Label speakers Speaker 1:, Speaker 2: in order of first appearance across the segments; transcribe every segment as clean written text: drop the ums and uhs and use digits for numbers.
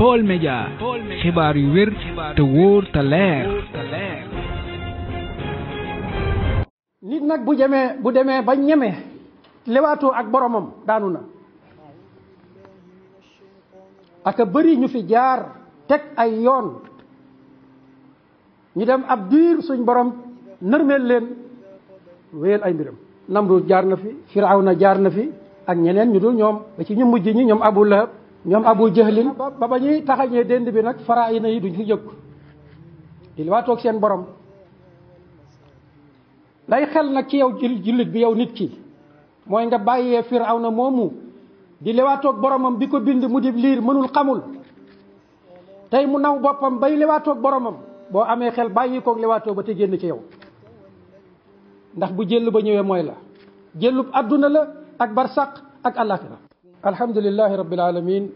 Speaker 1: Baol Média xibaar yu wér te wóor te leer.
Speaker 2: nit nag bu demee ba ñeme lewaatoo ak boromam daanu na. aka bëri ñu fi jaar teg ay yoon ñu dem ab diir suñ borom nërmeel leen wéyal ay mbiram. Namrud jaar na fi, Firawna jaar na fi ak ñeneen ñu dul ñoom ba ci ñu mujj ñi ñoom Abu Lahab ñoom Abu Jahlin ba ñuy taxañee dend bi nag faraayina yi duñ fi jóg di lewaatoog seen borom. lay xel nag ci yow jullit bi yow nit ki mooy nga bàyyee Firawna moomu di lewaatoog boromam bi ko bind mu di liir mënul xamul tey mu naw boppam bay lewaatoog boromam. boo amee xel bàyyi koog lewaatoo ba te génn ci yow ndax bu jëll ba ñëwee mooy la jëllub adduna la ak barsaq ak alaxira. alhamdulillahi rabbil alamin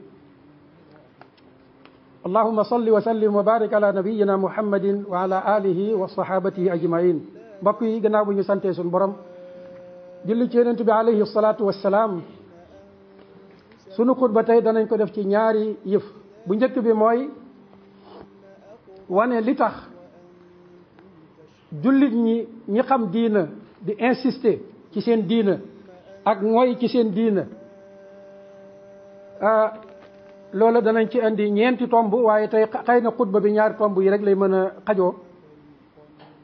Speaker 2: allahumma salli wa sallim wa barik ala nabiyyina muhammadin wa ala alihi wa sahabatihi ajmain. mbokk yi gannaaw bu ñu santee suñu borom julli ci yonent bi alayhi salatu wassalaam sunu xutba tey danañ ko def ci ñaari yëf. bu njëkk bi mooy wane li tax jullit ñi xam diina di insister ci seen diina ak mooy ci seen diina loola danañ ci indi ñeenti tomb waaye tey xëy na xutba bi ñaari tomb yi rek lay mën a xajoo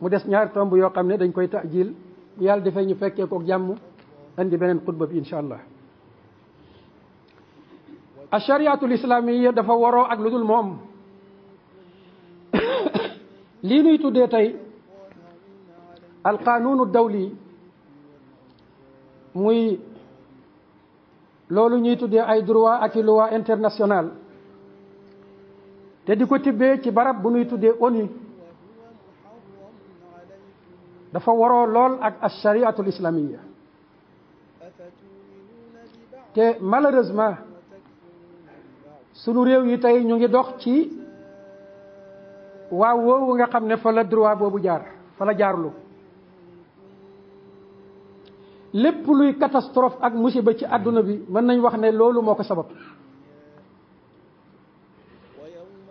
Speaker 2: mu des ñaari tomb yoo xam ne dañ koy taajil bu yàlla defee ñu fekkee kook jàmm indi beneen xutba bi insha allah. ashariatul islamiyya dafa waroo ak lu dul moom. lii nuy tuddee tey alqanunu dawli muy loolu ñuy tuddee ay droit ak i loi international te di ko tibbee ci barab bu nuy tuddee ONU dafa waroo lool ak ashariatul islamiyya te malheureusement sunu réew yi tey ñu ngi dox ci waaw woowu nga xam ne fa la droit boobu jaar fa la jaarlu. lépp luy catastrophe ak musiba ci àdduna bi mën nañ wax ne loolu moo ko sabab.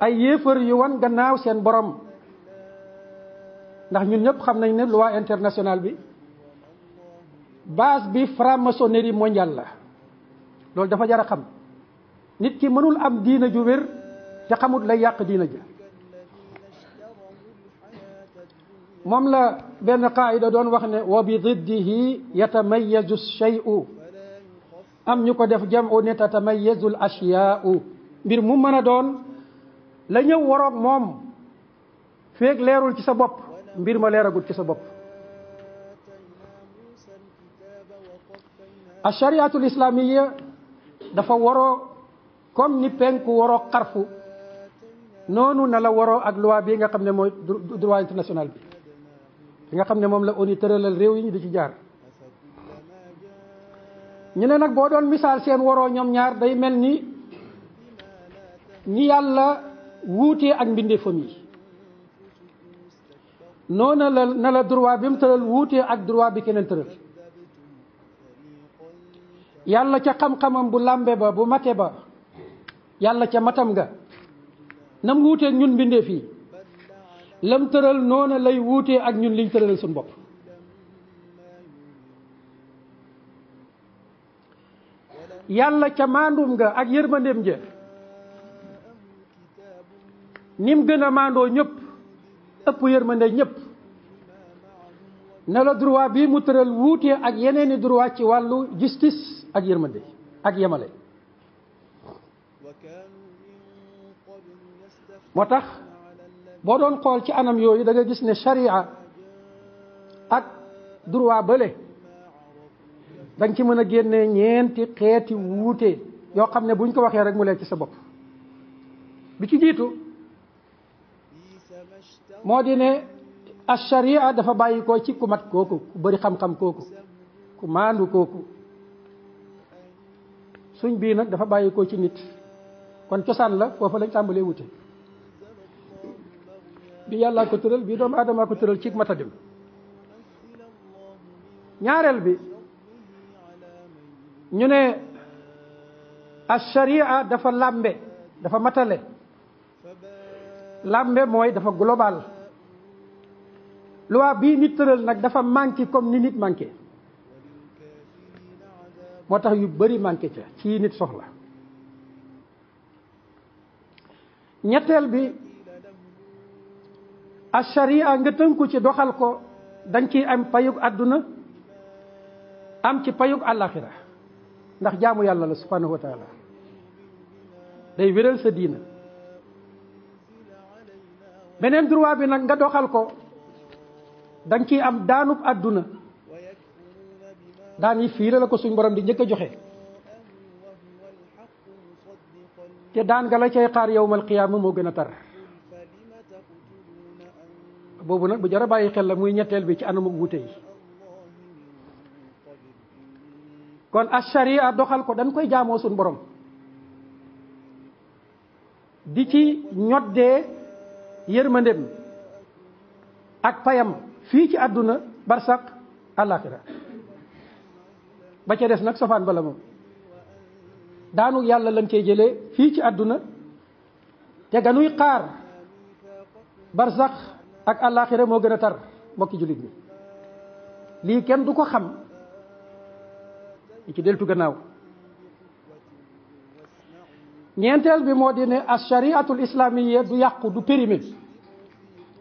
Speaker 2: ay yéefar yu wan gannaaw seen borom ndax ñun ñëpp xam nañ ne loi internationale bi base bi franc-maçonnerie mondiale la. loolu dafa jar a xam. nit ki mënul am diina ju wér te xamut lay yàq diina ja. moom la benn qaayida doon wax ne wa bi diddihi yatamayyazu shay'u am ñu ko def jam'u ne tatamayyazu al ashyaa'u. mbir mu mën a doon la ñëw waroog moom feeg leerul ci sa bopp mbir ma leeragul ci sa bopp. ashariatul islamiyya dafa waroo comme ni penku waroo xarfu noonu na la waroo ak loi bi nga xam ne mooy droit international bi nga xam ne moom la ONU tëralal réew yi ñu di ci jaar. ñu ne nag boo doon misaal seen waroo ñoom ñaar day mel ni yàlla wuutee ak mbindeefam yi noonu na la droit bi mu tëral wuutee ak droit bi keneen tëral. yàlla ca xam-xamam bu làmbe ba bu mate ba yàlla ca matam nga nam wuutee ak ñun mbindeef yi lam tëral noonu lay wuutee ak ñun liñ tëralal suñu bopp. yàlla ca maandum nga ak yërmandeem ja nim gën a maandoo ñëpp ëpp yërmande ñëpp ne la droit bii mu tëral wuutee ak yeneeni droit ci wàllu justice ak yërmande ak yemale. moo tax boo doon xool ci anam yooyu da nga gis ne sharia ak droit bële dañ ci mën a génnee ñeenti xeeti wuute yoo xam ne buñ ko waxee rek mu leer ci sa bopp. bi ci jiitu moo di ne ash-sharia dafa bàyyi ko ci ku mat kooku ku bëri xam-xam kooku ku maandu kooku. suñ bii nag dafa bàyyi ko ci nit kon cosaan la foofa lañ tàmbalee wute. bi yàllaa ko tëral bii doomu aadamaa ko tëral ci mata dem. ñaareel bi ñu ne ash-sharia dafa làmbe dafa matale làmbe mooy dafa global. loi bii nit tëral nag dafa manqué comme ni nit manqué, moo tax yu bari manqué ca ci nit soxla. ñetteel bi ash-sharia nga tënku ci doxal ko dañ ciy am payug àdduna am ci payug àllaaxira, ndax jaamu yàlla la subhanahu wa taala, day wéral sa diina. beneen droit bi nag nga doxal ko dañ ciy am daanub àdduna, daan yi fii la ko suñ borom di njëkk a joxe, te daan nga la cay xaar yawmal qiyaama moo gën a tar. boobu nag bu jar a bàyyi xel la, muy ñetteel bi ci anamu wuute yi. kon ash-sharia doxal ko dañ koy jaamoo suñ borom, di ci ñoddee yërmandem ak payam fii ci àdduna barsaq àllaaxira. ba ca des nag sofaan bala moom daanu yàlla lañ cey jëlee fii ci àdduna, te ganuy xaar barsaq ak àllaaxira moo gën a tar. mbokki jullit ñi, lii kenn du ko xam ci deltu gannaaw. ñeenteel bi moo di ne ash-shari'atul islamiyya du yàqu, du périmé,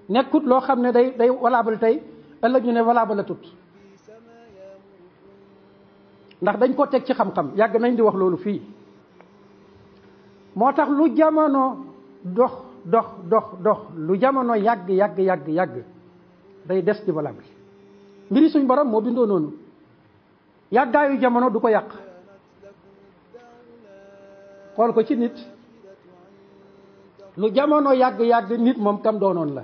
Speaker 2: nekkut loo xam ne day valable tey ëllëg ñu ne valable la tut, ndax dañ ko teg ci xam-xam. yàgg nañ di wax loolu fii. moo tax lu jamono dox lu jamono yàgg day des di valable. mbiri suñ borom moo bindoo noonu, yàggaayu jamono du ko yàq. xool ko ci nit, lu jamono yàgg nit moom kam doonoon la,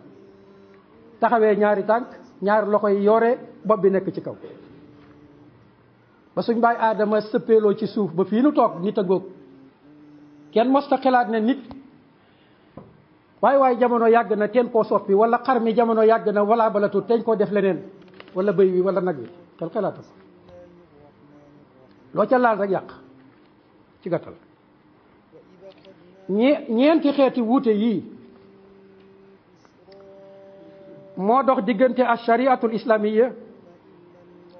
Speaker 2: taxawee ñaari tànk, ñaari loxo yi yore, bopp bi nekk ci kaw. ba suñ baay aadama sëppeeloo ci suuf ba fii nu toog nit a góog, kenn mosta xalaat ne nit waaye jamono yàgg na teen koo soppi, wala xar mi jamono yàgg na wala balatu teñ koo def leneen, wala bëy wi wala nag wi, kenn xalaatu ko. loo ca laal rek yàq ci gàttal. ñeenti xeeti wuute yii moo dox diggante ash-shari'atul islamiyya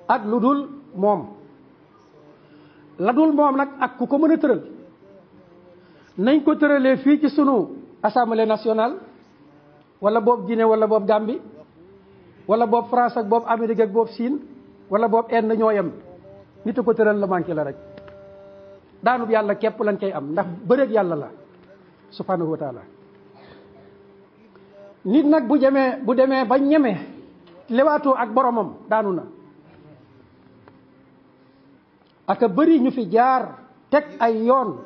Speaker 2: ak lu dul moom. la dul moom nag ak ku ko mën a tëral, nañ ko tëralee fii ci sunu assemblée nationale, wala boobu Guinée wala boobu Gambie, wala boobu France ak boobu Amérique ak boobu Chine, wala boobu Inde ñoo yem. nit a ko tëral la manqué la rek. daanub yàlla képp lañ cay am, ndax bëreeg yàlla la subhanahu wa taala. nit nag bu demee ba ñeme lewaatoo ak boromam daanu na. aka bëri ñu fi jaar teg ay yoon,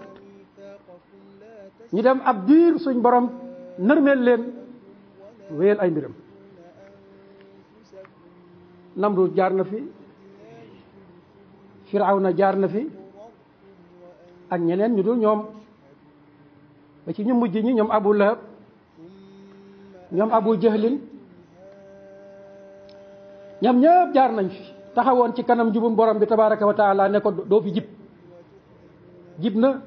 Speaker 2: ñu dem ab diir suñ borom nërmeel leen wéyal ay mbiram. Namrud jaar na fi, Firawna jaar na fi, ak ñeneen ñu dul ñoom, ba ci ñu mujj ñi, ñoom Abu Lahab, ñoom Abu Jahlin, ñoom ñëpp jaar nañ fi, taxawoon ci kanam jubum borom bi tabaraka wa taala ne ko doo fi jib na,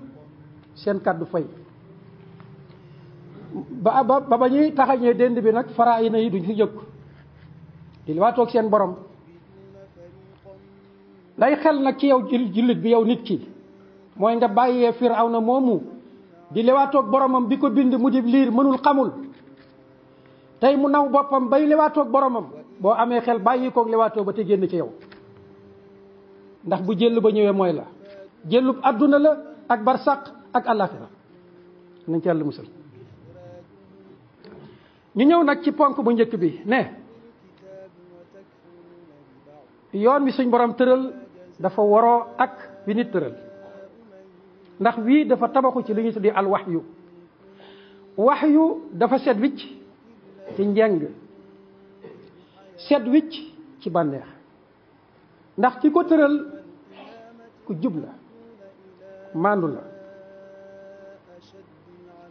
Speaker 2: seen kàddu fay. ba ñuy taxañee dend bi nag faraayina yi duñ fi jóg di waatoog seen borom. lay xel nag ci yow jullit bi, yow nit ki, mooy nga bàyyee Firawna moomu di lewaatoog boromam bi ko bind mu di liir, mënul xamul, tey mu naw boppam bay lewaatoog boromam. boo amee xel bàyyi koog lewaatoo ba te génn ci yow, ndax bu jëll ba ñëwee mooy la jëllub adduna la ak barsaq ak àllaaxira, nañ ci yàlla musal. ñu ñëw nag ci ponk bu njëkk bi ne yoon wi suñ borom tëral dafa waroo ak wi nit tëral, ndax wii dafa tabaxu ci li ñuy tuddee al waxyu dafa set wicc ci njeng, set wicc ci bànneex, ndax ki ko tëral ku jub la, maandu la.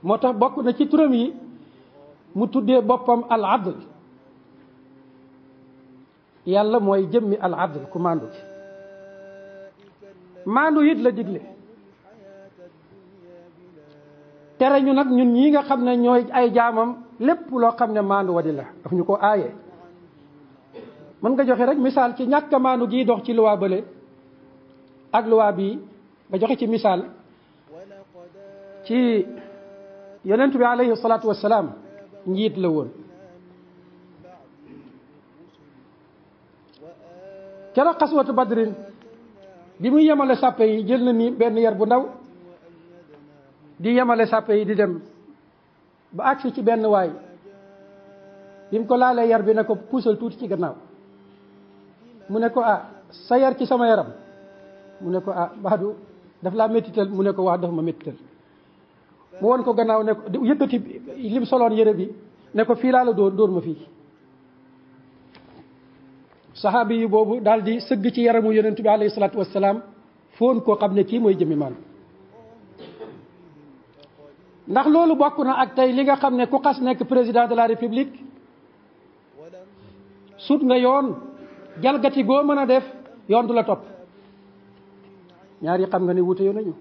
Speaker 2: moo tax bokk na ci turam yi mu tuddee boppam al adl. yàlla mooy jëmmi al adl, ku maandu ci. maandu it la digle, tere ñu nag ñun ñii nga xam ne ñooy ay jaamam lépp loo xam ne maandu wadi la daf ñu ko aaye. mën nga joxe rek misaal ci ñàkk a maandu gii dox ci luwaa bële ak luwaa bii nga joxe ci misaal ci yonent bi alayhi salaatu wassalaam njiit la woon. keroog xaswatu badrin bi muy yemale sàppe yi jël na ni benn yar bu ndaw di yemale sàppe yi di dem ba agsi ci benn waay bi mu ko laalee yar bi ne ko puusal tuuti ci gannaaw mu ne ko sa yar ci sama yaram mu ne ko baadu daf laa méttital mu ne ko wax dafa ma méttital mu won ko gannaaw ne ko yëkkati lim soloon yére bi ne ko fii laa la dóor ma fii. saxaabi yi boobu daal di sëgg ci yaramu yonent bi alayhi salaatu wassalaam foon koo xam ne kii mooy jëmmi man. ndax loolu bokk na ak tey li nga xam ne ku xas nekk président de la république sut nga yoon jalgati goo mën a def yoon du la topp. ñaar yi xam nga ne wute yoo nañu.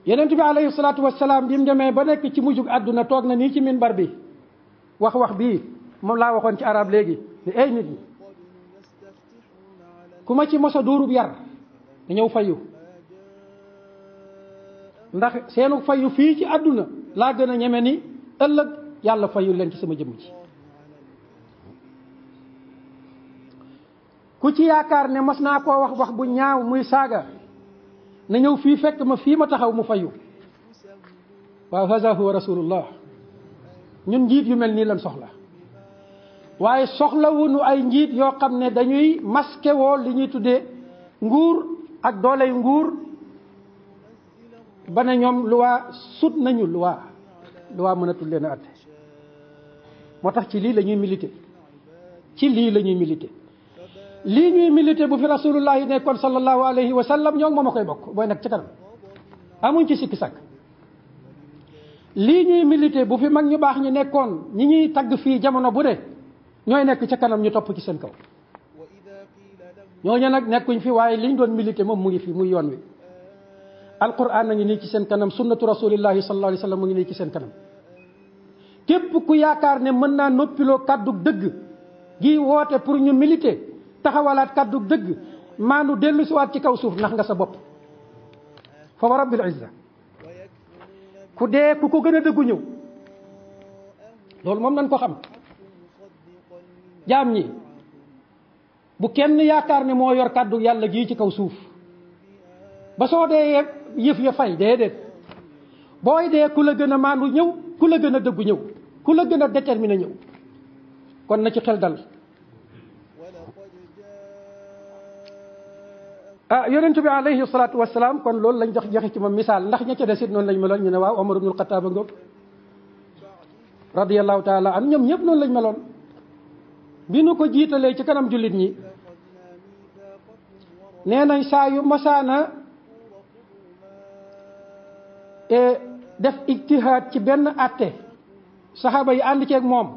Speaker 2: yonent bi alayhi salaatu wassalaam bi mu demee ba nekk ci mujjug àdduna toog na nii ci minbar bi wax bii moom laa waxoon ci arab léegi ne ay nit ñi ku ma ci mos a dóorub yar da ñëw fayu ndax seenu fayu fii ci àdduna laa gën a ñeme ni ëllëg yàlla fayu leen ci sama jëmm ji. ku ci yaakaar ne mas naa koo wax bu ñaaw muy saaga na ñëw fii fekk ma fii ma taxaw mu fayu. waaw haza huwa rasulullah. ñun njiit yu mel nii lan soxla waaye soxlawuñu ay njiit yoo xam ne dañuy masqué woo li ñuy tuddee nguur ak dooley nguur ba ne ñoom luwaa sut nañu luwaa mënatul leen a atte. moo tax ci lii la ñuy milité lii ñuy milité bu fi rasulullah yi nekkoon sallallahu alayhi wa sallam ñoo moom a koy bokk booy nekk ci kanam amuñ ci sikki sàkk. lii ñuy milité bu fi mag ñu baax ñi nekkoon ñi ñuy tagg fii jamono bu ne ñooy nekk ca kanam ñu topp ci seen kaw. ñooñu nag nekkuñ fi waaye liñ doon milité moom mu ngi fi muy yoon wi. alquran a ngi nii ci seen kanam sunnatu rasulillahi sallallahu alayhi wa sallam mu ngi nii ci seen kanam. képp ku yaakaar ne mën naa noppiloo kàddu dëgg gi woote pour ñu milité taxawalaat kàddu dëgg maandu dellu siwaat ci kaw suuf ndax nga sa bopp. fa wa rabbil izza ku dee ku ko gën a dëggu ñëw loolu moom nañ ko xam. jaam ñi bu kenn yaakaar ne moo yor kàddu yàlla gii ci kaw suuf ba soo dee yëf ya fay déedéet. booy dee ku la gën a maandu ñëw ku la gën a dëggu ñëw ku la gën a déterminé ñëw kon na ci xel dal. yonent bi alayhi salaatu wassalaam kon loolu lañ joxe ci moom misaal ndax ña ca desit noonu lañ meloon ñu ne waaw Omar ibnul Xattaab ngoog radiyallahu taala an ñoom ñëpp noonu lañ meloon. bi nu ko jiitalee ci kanam jullit ñi nee nañ saa yu masaana def ijtihaad ci benn atte saxaaba yi ànd ceeg moom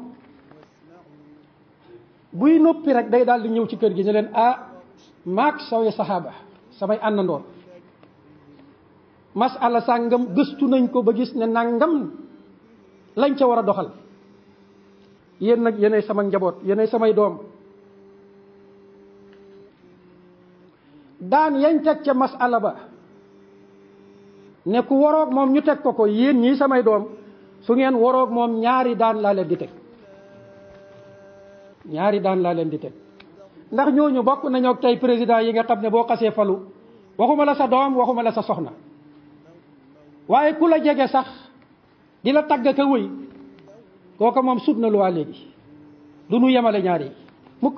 Speaker 2: buy noppi rek day daal di ñëw ci kër gi ne leen maak sawee saxaaba samay àndandoor masala sàngam gëstu nañ ko ba gis ne nangam lañ ca war a doxal yéen nag yéenay sama njaboot yéenay samay doom. daan yañ teg ca masala ba ne ku waroog moom ñu teg ko yéen ñii samay doom su ngeen waroog moom ñaari daan laa leen di teg ndax ñooñu bokk nañoo ak tey président yi nga xam ne boo xasee falu waxuma la sa doom waxuma la sa soxna waaye ku la jege sax di la tagg ka wëy kooka moom sut na lu waa léegi du nu yemale ñaar yi mukk.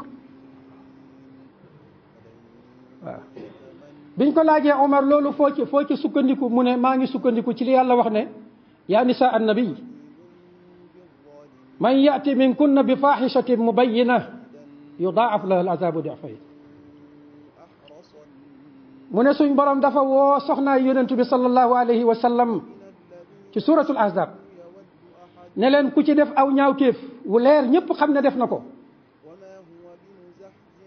Speaker 2: waaw biñ ko laajee Omar loolu foo ci sukkandiku mu ne maa ngi sukkandiku ci li yàlla wax ne yaa nisaa annabi man yati min kunna bi fahishatin mubayyina yudaaf laha al azabu di'fayn. mu ne suñ borom dafa woo soxnaay yonentu bi sallallahu alayhi wa sallam ci suratul ahzab ne leen ku ci def aw ñaawteef wu leer ñëpp xam ne def na ko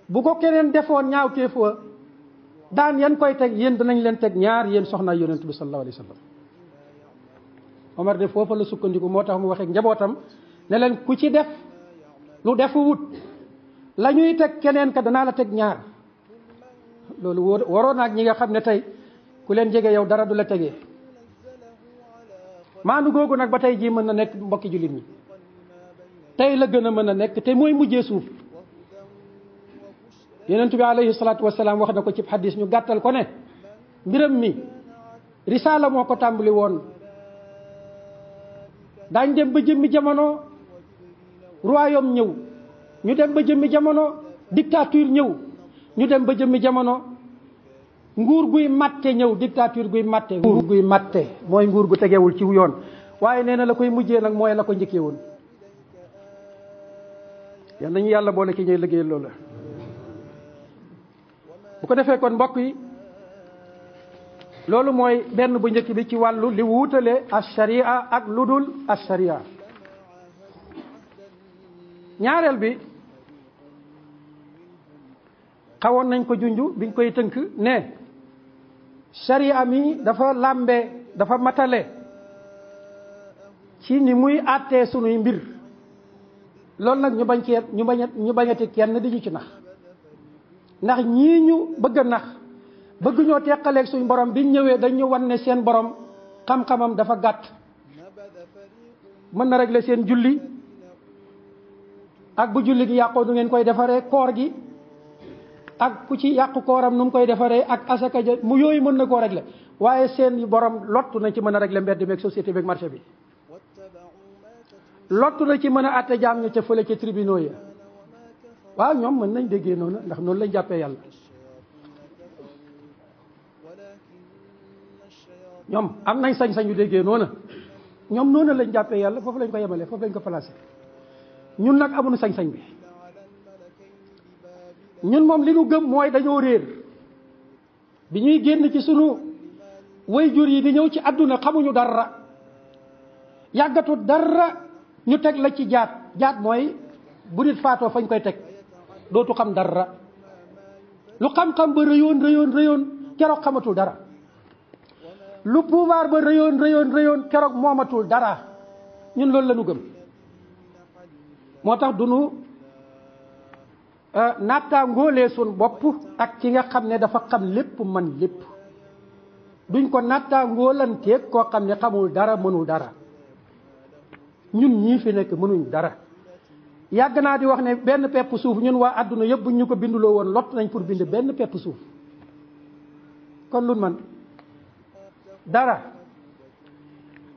Speaker 2: bu ko keneen defoon ñaawteef wa daan yan koy teg yéen danañ leen teg ñaar yéen soxnaay yonentu bi sallallahu alayhi wa sallam. Omar de foofa la sukkandiku moo tax mu waxee njabootam ne leen ku ci def lu defu wut la ñuy teg keneen ka danaa la teg ñaar. loolu waroon naag ñi nga xam ne tey ku leen jege yow dara du la tegee. maandu googu nag ba tey jii mën na nekk mbokki jullit ñi tey la gën a mën a nekk te mooy mujjee suuf. yonent bi alayhi salaatu wasalaam wax na ko ci xadis ñu gàttal ko ne mbiram mi risaala moo ko tàmbali woon. daañ dem ba jëmmi jamono royaume ñëw, ñu dem ba jëmmi jamono dictature ñëw, ñu dem ba jëmmi jamono nguur guy matte ñëw, dictature guy matte. nguur guy matte mooy nguur gu tegewul ci yoon, waaye nee na la koy mujjee nag mooy la ko njëkkee woon. yal nañu yàlla boole ci ñuy liggéey loola. bu ko defee kon mbokk yi loolu mooy benn bu njëkk bi ci wàllu li wuutale ash-sharia ak lu dul ash-sharia. ñaareel bi xawoon nañ ko junju biñ koy tënk ne sharia mi dafa làmbe dafa matale ci ni muy àttee sunuy mbir. loolu nag ñu bañati kenn di ñu ci nax, ndax ñii ñu bëgg a nax bëgg ñoo teqaleeg suñ borom biñ ñëwee dañu wan ne seen borom xam-xamam dafa gàtt. mën na régler seen julli ak bu julli gi yàqoo nu ngeen koy defaree, koor gi ak ku ci yàqu kooram nu mu koy defaree, ak asaka ja mu yooyu mën na koo régler. waaye seen borom lottu na ci mën a régler mbedd meeg société beeg marché bi, lottu na ci mën a àtte jaam ñu ca fële ca tribunaux ya. waaw ñoom mën nañ déggee noonu ndax noonu lañ jàppee yàlla. ñoom am nañ sañ-sañu déggee noonu, ñoom noonu lañ jàppee yàlla, foofu lañ ko yemale, foofu lañ ko placé. ñun nag amuñu sañ-sañ bi. ñun moom li ñu gëm mooy dañoo réer. bi ñuy génn ci sunu waajur yi di ñëw ci àdduna xamuñu dara, yàggatu dara ñu teg la ci jaat mooy bu nit faatoo fañ koy teg dootu xam dara. lu xam-xam ba rëyoon keroog xamatul dara. lu pouvoir ba rëyoon keroog moomatul dara. ñun loolu la ñu gëm. moo tax du nu nattaangoolee sun bopp ak ki nga xam ne dafa xam lépp man lépp. duñ ko nattaangoolanteeg koo xam ne xamul dara mënul dara. ñun ñii fi nekk mënuñ dara. yàgg naa di wax ne benn pepp suuf ñun waa àdduna yëpp buñ ñu ko binduloo woon lott nañ pour bind benn pepp suuf. kon lu man dara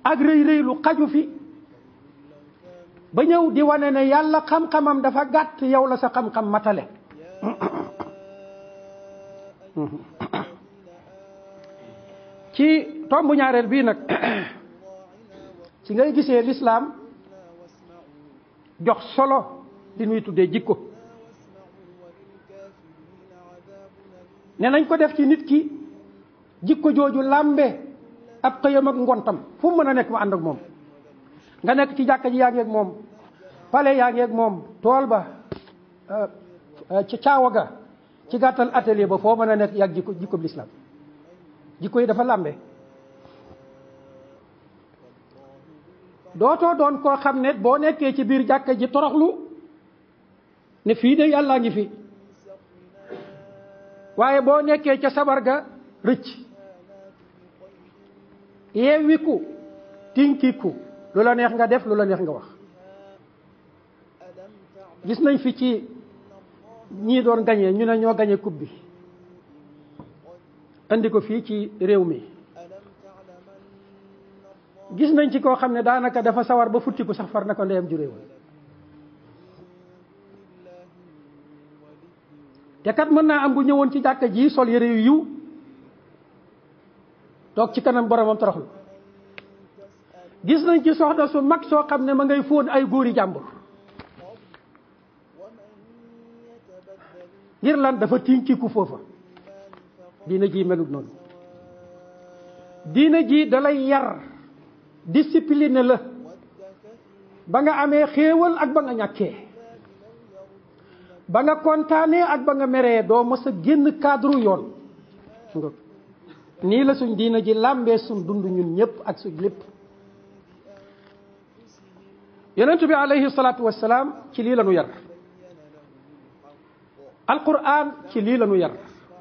Speaker 2: ak rëy lu xaju fi ba ñëw di wane ne yàlla xam-xamam dafa gàtt, yow la sa xam-xam matale. ci tombu ñaareel bii nag ci ngay gisee lislaam jox solo li ñuy tuddee jikko. ne nañ ko def ci nit ki jikko jooju làmbe ab xëyam ak ngontam, fu mu mën a nekk mu ànd ak moom. nga nekk ci jàkka ji yaa ngi ak moom, pale yaa ngi ak moom, tool ba ci caawa ga, ci gàttal atelier ba, foo mën a nekk yàgg jikko lislaam. jikko yi dafa làmbe. dootoo doon koo xam ne boo nekkee ci biir jàkka ji toroxlu ne fii de yàllaa ngi fi, waaye boo nekkee ca sabar ga rëcc, yeewiku, tinkiku, lu la neex nga def, lu la neex nga wax. gis nañ fi ci ñii doon gañee ñu ne ñoo gañee coupe bi andi ko fii ci réew mi. gis nañ ci koo xam ne daanaka dafa sawar ba futtiku sax far na ko ndeyam ju réew. te kat mën naa am bu ñëwoon ci jàkka ji sol yére yu yiw toog ci kanam boromam toroxlu. gis nañ ci soxna su mag soo xam ne ma ngay fóon ay góori jàmbur. ngir lan? dafa tinkiku foofa. diina ji melut noonu. diina ji dalay yar, discipline la ba nga amee xéewal ak ba nga ñàkkee, ba nga kontaanee ak ba nga meree, doo mës a génn cadre yoon. nii la suñ diina ji làmbee suñ dund ñun ñëpp ak suñ lépp. yonent bi alayhi salaatu wassalaam ci lii la nu yar alquran ci lii la nu yar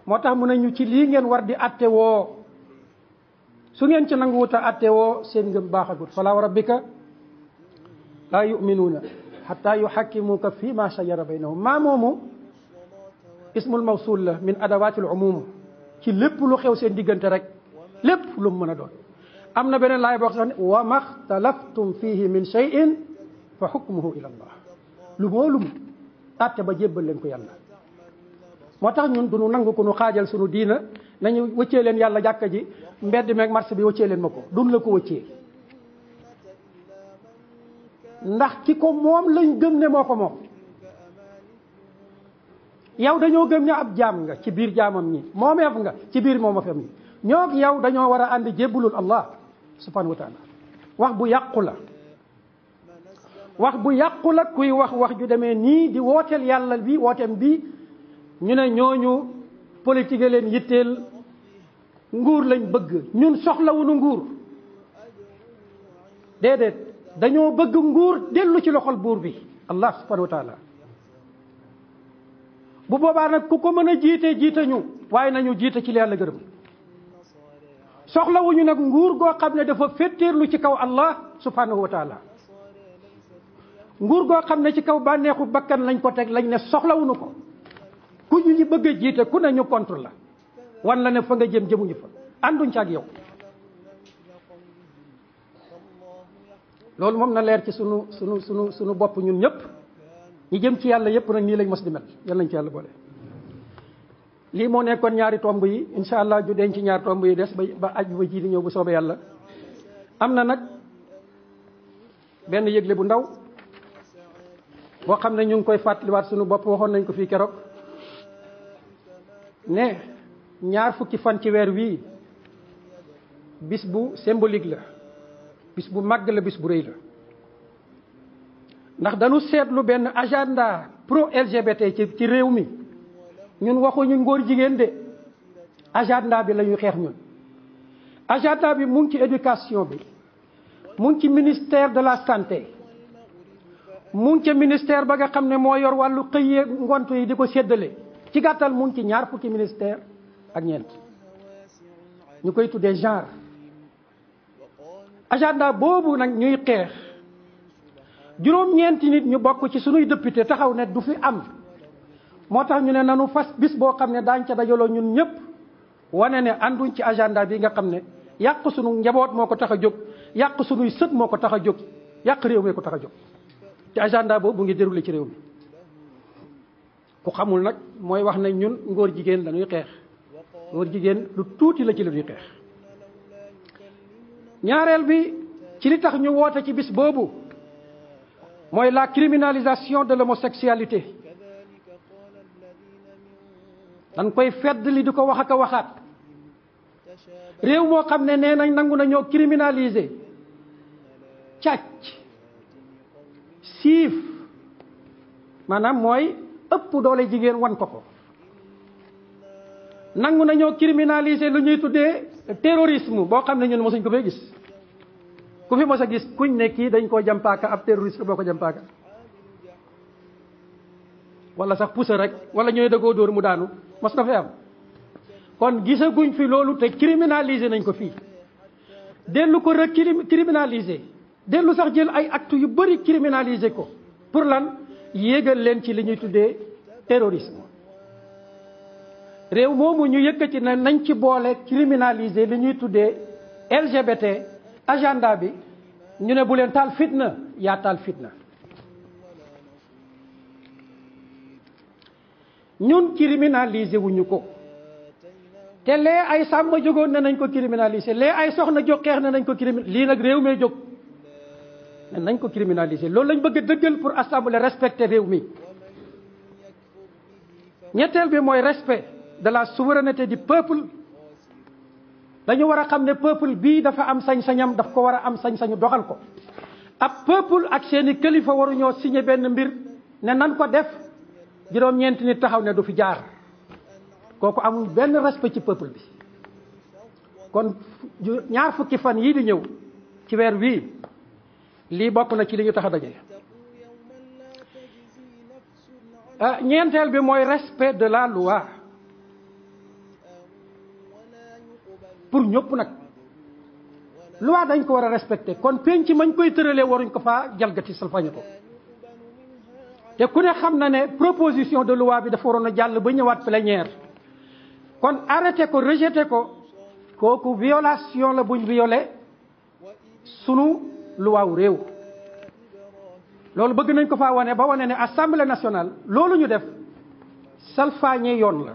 Speaker 2: moo tax mu ne ñu ci lii ngeen war di atte woo su ngeen ci nanguwuta atte woo seen ngëm baaxagut fala wa rabbika laa yuminuuna xatta yuxakkimuuka fi ma shajara baynahum maa moomu ismul mawsul la min adawaati al umum ci lépp lu xew seen diggante rek lépp lu mu mën a doon am na beneen laay boo xam ne wa maxtalaftum fihi min cheyin fa xukmuhu ila allah lu mu atte ba jébbal leen ko yàlla moo tax ñun du nu nangu ko nu xaajal sunu diina nañu wëccee leen yàlla jàkka ji mbedd meeg marché bi wëccee leen ma ko duñ la ko wëccee ndax ki ko moom lañ gëm ne moo ko moom yow dañoo gëm ne ab jaam nga ci biir jaamam ñi moomeef nga ci biir moomeefam ñi ñoo yow dañoo war a ànd jébbulul allah subhanahu wa taala wax bu yàqu la wax bu yàqu la kuy wax ju demee nii di wooteel yàlla bi wooteem bi ñu ne ñooñu politique leen yitteel nguur lañ bëgg ñun soxlawuñu nguur déedéet dañoo bëgg nguur dellu ci loxol buur bi allah subhanahu wa taala bu boobaa nag ku ko mën a jiite ñu waaye nañu jiite ci li yàlla gërëm soxlawuñu nag nguur goo xam ne dafa féttéerlu ci kaw allah subhanahu wa taala nguur goo xam ne ci kaw bànneexu bakkan lañ ko teg lañ ne soxlawuñu ko ku ñu ñi bëgg a jiite ku ne ñu contre la wan la ne fa nga jëmuñu fa ànduñ ci ak yow loolu moom na leer ci sunu bopp ñun ñëpp ñi jëm ci yàlla yëpp nag nii lañ mos di mel yal nañ ci yàlla boole. lii moo nekkoon ñaari tomb yi incha allah ju denc ñaar tomb yi des ba aj ba ji di ñëw bu soobee yàlla. am na nag benn yëgle bu ndaw boo xam ne ñu ngi koy fàttaliwaat sunu bopp waxoon nañ ko fii keroog ne ñaar fukki fan ci weer wii bis bu symbolique la bis bu màgg la bis bu rëy la ndax dañu seetlu benn agenda pro LGBT ci réew mi ñun waxuñu ngóor jigéen de agenda bi la ñuy xeex ñun. agenda bi mu ngi ci éducation bi mu ngi ci ministère de la santé mu ngi ci ministère ba nga xam ne moo yor wàllu xëyee ngontu yi di ko séddale ci gàttal mu ngi ci ñaar fukki ministère ak ñeent ñu koy tuddee genre. agenda boobu nag ñuy xeex juróom-ñeenti nit ñu bokk ci sunuy député taxaw ne du fi am moo tax ñu ne nanu fas bis boo xam ne daañ ca dajaloo ñun ñëpp wane ne ànduñ ci agenda bi nga xam ne yàq sunu njaboot moo ko tax a jóg yàq sunuy sët moo ko tax a jóg yàq réew mi ko tax a jóg te agenda boobu mu ngi déroulé ci réew mi. ku xamul nag mooy wax ne ñun ngóor jigéen lañuy xeex ngóor jigéen lu tuuti la ci la ñuy xeex. ñaareel bi ci li tax ñu woote ci bis boobu mooy la criminalisation de l'homosexualité dañ koy fedd li di ko wax ak a waxaat réew moo xam ne nee nañ nangu nañoo criminaliser càcc siif maanaam mooy ëpp doole jigéen wan ko nangu nañoo criminaliser lu ñuy tuddee terrorisme boo xam ne ñun mosuñ ko fee gis ku fi mos a gis kuñ ne kii dañ koo jàmpaaka ab terroriste boo ko jàmpaaka wala sax pousse rek wala ñooy dëggoo dóor mu daanu mos na fee am kon gisaguñ fi loolu te criminaliser nañ ko fii dellu ko rek criminaliser dellu sax jël ay actes yu bëri criminaliser ko pour lan yéegal leen ci li ñuy tuddee terrorisme réew moomu ñu yëkkati ne nañ ci boole criminaliser li ñuy tuddee LGBT agenda bi ñu ne bu leen taal fitna yaa taal fitna ñun criminaliser wuñu ko te lee ay sàmm jógoon ne nañ ko criminaliser lee ay soxna jóg xeex ne nañ ko criminaliser lii nag réew mee jóg ne nañ ko criminaliser loolu lañ bëgg a dëggal pour assemblée respecter réew mi. ñetteel bi mooy respect de la souveraineté du peuple dañu war a xam ne peuple bii dafa am sañ-sañam daf ko war a am sañ-sañu doxal ko ab peuple ak seeni kilifa waruñoo signé benn mbir ne nan ko def juróom-ñeenti nit taxaw ne du fi jaar kooku amul benn respect ci peuple bi. kon ñaar fukki fan yii di ñëw ci weer wii lii bokk na ci li ñu tax a daje. ñeenteel bi mooy respect de la loi pour ñëpp nag. loi dañ ko war a respecté kon penc mañ koy tëralee waruñ ko faa jalgati salfañe ko te ku ne xam na ne proposition de loi bi dafa waroon a jàll ba ñëwaat plénière kon arrêté ko rejeté ko kooku violation la buñ violé sunu loi wu réew. loolu bëgg nañ ko faa wane ba wane ne assemblée nationale loolu ñu def salfaañe yoon la.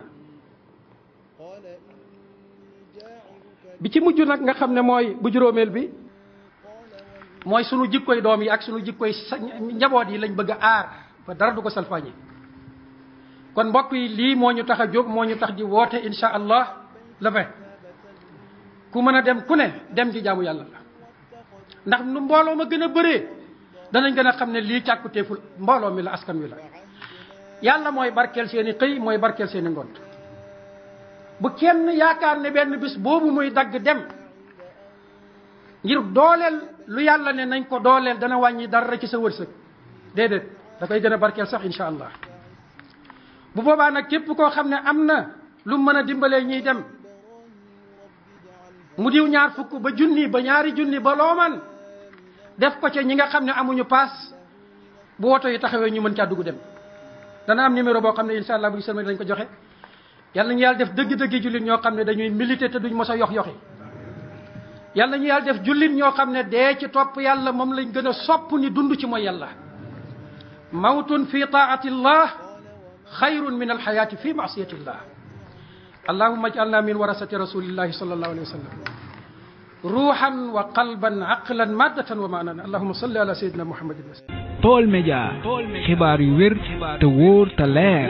Speaker 2: bi ci mujj nag nga xam ne mooy bu juróomeel bi mooy sunu jikkoy doom yi ak sunu jikkoy njaboot yi lañ bëgg a aar ba dara du ko salfaañe. kon mbokk yi lii moo ñu tax a jóg moo ñu tax di woote insha allah le 20 ku mën a dem ku ne dem ci jaamu yàlla la ndax nu mbooloo ma gën a bëree danañ gën a xam ne lii càkkuteeful mbooloo mi la askan wi la. yàlla mooy barkeel seeni xëy mooy barkeel seeni ngont. bu kenn yaakaar ne benn bis boobu muy dagg dem ngir dooleel lu yàlla ne nañ ko dooleel dana wàññi dara ci sa wërsëg déedéet da koy gën a barkeel sax insha allah. bu boobaa nag képp koo xam ne am na lu mën a dimbalee ñiy dem mu diw ñaar fukk ba junni ba ñaari junni ba loo man def ko ca ñi nga xam ne amuñu paas bu woto yi taxawee ñu mën caa dugg dem. dana am numéro boo xam ne insha allah bu ñu sëlmee dañ ko joxe. yàlla ñu yàlla def dëgg-dëgg jullit ñoo xam ne dañuy militer te duñ mos a yox-yoxi. yàlla ñu yàlla def jullit ñoo xam ne dee ci topp yàlla moom lañ gën a sopp ni dund ci mooy yàlla. mawtun fi taatillah xayrun min alxayaati fi maasiyatillah. allahumma ajalna min warasati rasulillahi sallallahu alayhi wa sallam ruuxan wa qalban aqlan maddatan wa maanan allahumma salli ala sayyidina muhammadin.
Speaker 1: Baol Médias xibaar yu wér te wóor te leer